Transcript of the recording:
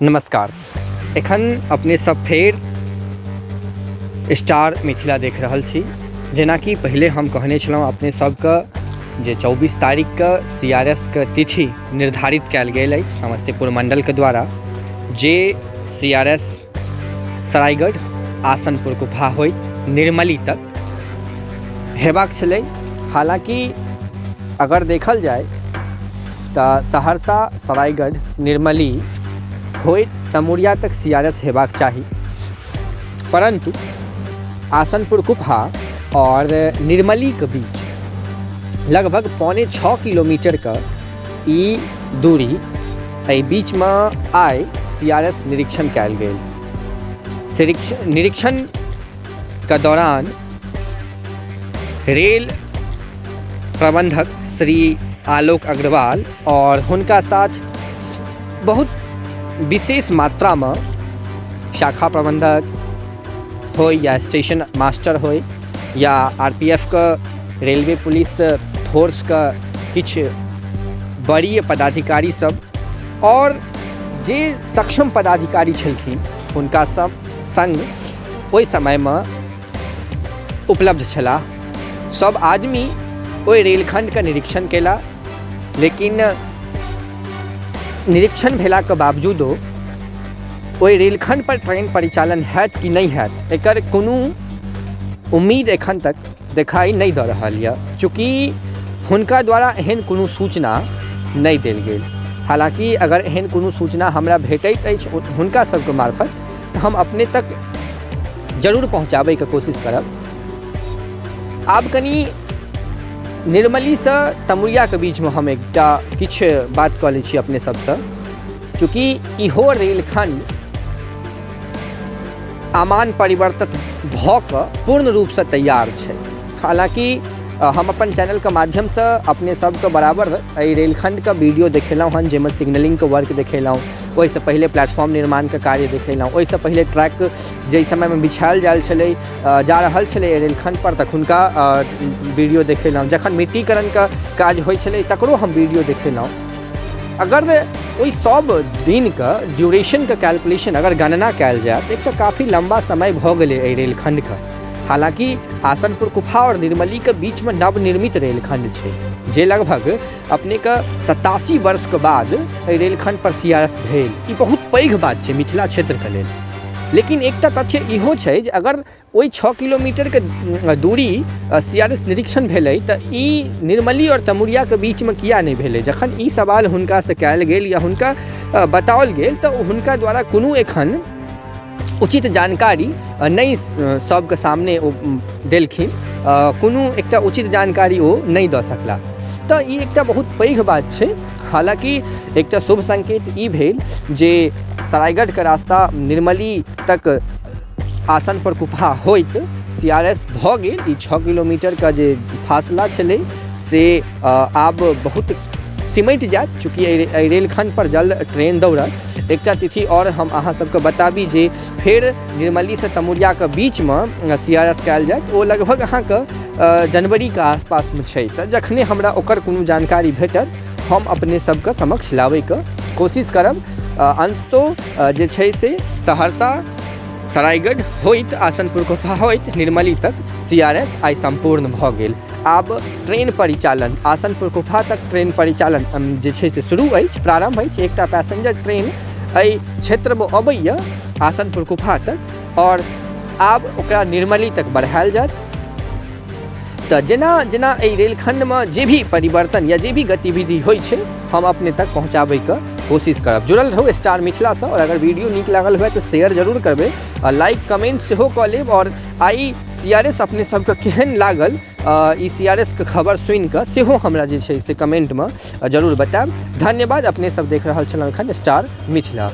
नमस्कार, एखन अपने सब फेर स्टार मिथिला देख रहल छी। जेनाकि पहिले हम कहने छलहुँ अपने सबके जे 24 तारीखके सी आर एस के तिथि निर्धारित कयल गेल अछि समस्तीपुर मण्डलके द्वारा, जे C R S Saraigarh Asanpur Kupha होइत निर्मली तक हेबाक छलै। हालाँकि अगर देखल जाय तऽ सहरसा सरायगढ़ निर्मली होइत तमुरिया तक सी आर एस हेबाक चाही, परन्तु आसनपुर कुपहा आओर निर्मलीके बीच लगभग 5.75 किलोमीटरके ई दूरी, एहि बीचमे आइ सी आर एस निरीक्षण कयल गेल। निरीक्षणके दौरान रेल प्रबंधक श्री आलोक अग्रवाल आओर हुनका साथ बहुत विशेष मात्रामे शाखा प्रबंधक होइ या स्टेशन मास्टर होइ या आर पी एफ के रेलवे पुलिस फोर्सके किछु वरीय पदाधिकारी सब आओर जे सक्षम पदाधिकारी छलखिन हुनका सब सङ्ग ओहि समयमे उपलब्ध छलाह। सब आदमी ओहि रेलखण्डके निरीक्षण केला, लेकिन निरीक्षण भेलाके बावजूदो ओहि रेलखण्ड पर ट्रेन परिचालन हैत कि नहि हैत एकर कोनो उम्मीद एखन तक देखाइ नहि दऽ रहल यऽ, चूँकि हुनका द्वारा एहन कोनो सूचना नहि देल गेल। हालाँकि अगर एहन कोनो सूचना हमरा भेटैत अछि हुनका सबके मार्फत तऽ हम अपने तक जरूर पहुँचाबैके कोशिश करब। आब कनि निर्मलीसँ तमुरियाके बीचमे हम एकटा किछु बात कऽ लै छी अपने सबसँ। चूँकि इहो रेलखण्ड आमान परिवर्तित भऽ कऽ पूर्ण रूपसँ तैयार छै। हालाँकि हम अपन चैनलके माध्यमसँ अपने सबके बराबर एहि रेलखण्डके वीडियो देखेलहुँ हन, जाहिमे सिग्नलिंगके वर्क देखेलहुँ, ओहिसँ पहिले प्लेटफॉर्म निर्माणके कार्य देखेलहुँ, ओहिसँ पहिले ट्रैक जाहि समयमे बिछायल जायल छलै जा रहल छलै एहि रेलखण्डपर तखुनका वीडियो देखेलहुँ, जखन मिट्टीकरणके काज होइ छलै तकरो हम वीडियो देखेलहुँ। अगर ओहि सब दिनके ड्यूरेशनके कैलकुलेशन अगर गणना कयल जाय तऽ एकटा काफी लम्बा समय भऽ गेलै एहि रेलखण्डके। हालाँकि आसनपुर कुफा आओर निर्मलीके बीचमे नवनिर्मित रेलखण्ड छै, जे लगभग अपनेके 87 वर्षके बाद एहि रेलखण्ड पर सी आर एस भेल। ई बहुत पैघ बात छै मिथिला क्षेत्रके लेल। लेकिन एकटा तथ्य इहो छै जे अगर ओहि 6 किलोमीटरके दूरी सी आर एस निरीक्षण भेलै तऽ ई निर्मली आओर तमुरियाके बीचमे किया नहि भेलै? जखन ई सवाल हुनकासँ कयल गेल या हुनका बताओल गेल तऽ हुनका द्वारा कोनो एखन उचित जानकारी नहि सबके सामने ओ देलखिन, कोनो एकटा उचित जानकारी ओ नहि दऽ सकलाह। तऽ ई एकटा बहुत पैघ बात छै। हालाँकि एकटा शुभ संकेत ई भेल जे सरायगढ़के रास्ता निर्मली तक आसनपर कुपहा होइत सी आर एस भऽ गेल। ई 6 किलोमीटरके जे फासला छलै से आब बहुत सिमटि जायत, चूँकि एहि रेलखण्डपर जल्द ट्रेन दौड़त। एकटा तिथि आओर हम अहाँ सबके बताबी जे फेर निर्मलीसँ तमुरियाके बीचमे सी आर एस कयल जायत, ओ लगभग अहाँके जनवरीके आसपासमे छै। तऽ जखने हमरा ओकर कोनो जानकारी भेटत हम अपने सबके समक्ष लाबैके कोशिश करब। अन्ततो जे छै से सहरसा सरायगढ़ होइत आसनपुर कुपहा होइत निर्मली तक सी आर एस I सम्पूर्ण भऽ गेल। आब ट्रेन परिचालन आसनपुर कुपहा तक ट्रेन परिचालन जे छै से शुरू अछि, प्रारम्भ अछि। एकटा पैसेंजर ट्रेन एहि क्षेत्रमे अबैए आसनपुर कुपहा तक आओर आब ओकरा निर्मली तक बढ़ायल जायत। तऽ जेना जेना एहि रेलखण्डमे जे भी परिवर्तन या जे भी गतिविधि होइ छै हम अपने तक पहुँचाबैके कोशिश करब। जुड़ल रहू स्टार मिथिलासँ आओर अगर वीडियो नीक लागल हुए तऽ शेयर जरूर करबै आ लाइक कमेंट सेहो कऽ लेब। आओर I C R S अपने सबके केहन लागल ई सी आर एस के खबर सुनिकऽ सेहो हमरा जे छै से कमेंटमे जरूर बतायब। धन्यवाद। अपने सब देख रहल छलहुँ एखन स्टार मिथिला।